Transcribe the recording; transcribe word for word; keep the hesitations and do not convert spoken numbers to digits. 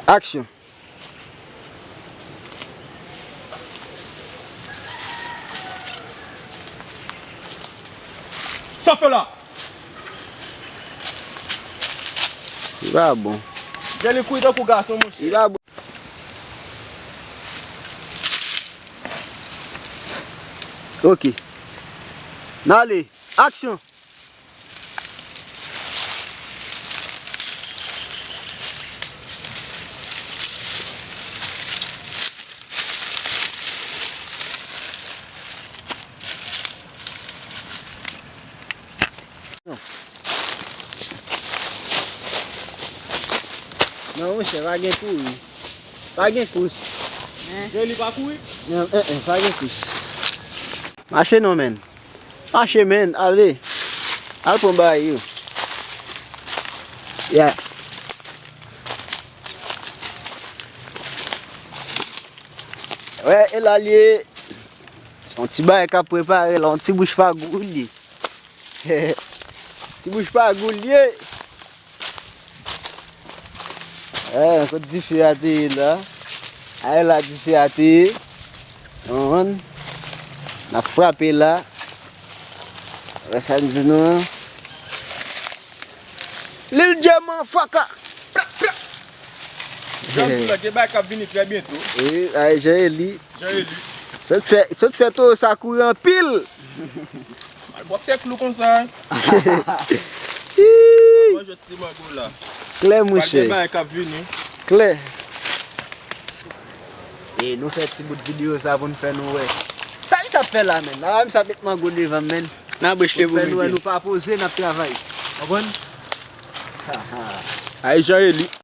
Aksyon. Sa fè la? Li pa bon. Jan li kouri tankou gason, monchè. Li pa bon. Ok. N ale. Aksyon. Non, monchè, pa gen kouri. Pa gen kous. Joli pa kouri? Non, eh, eh, pa gen kous. Mache non, menn. Mache, menn, ale. Al pran bagay yo. Yeah. Wè, e la l ye. Se yon ti bagay k ap prepare la, yon ti bouch pa gou l ye. Ti bouch pa gou l ye. Eh, kot dife a te ye la? A, e la dife a te ye. Ou konprann? N ap frape la. Wè sa m di nou an. Lil Dyeman, faka. Pra, pra. Jan m di w la, gen bagay k ap vini trè byento. Wi, ay, Jean Eli. Jean Eli. Sot fè, sot fè towo sa kouri anpil. Al bwè tèt lou konsa. Ih! Mwen jwèt ti mango la. Klè, monchè. Gen bagay k ap vini. Klè. E nou fè ti bout videyo sa pou n fè nou wè. Sa misye ap fè la, menn? La, misye ap met mango devan m, menn. N a bouch li pou fè nou wè nou pa poze, n ap travay. Konprann? Ay, Jean Eli.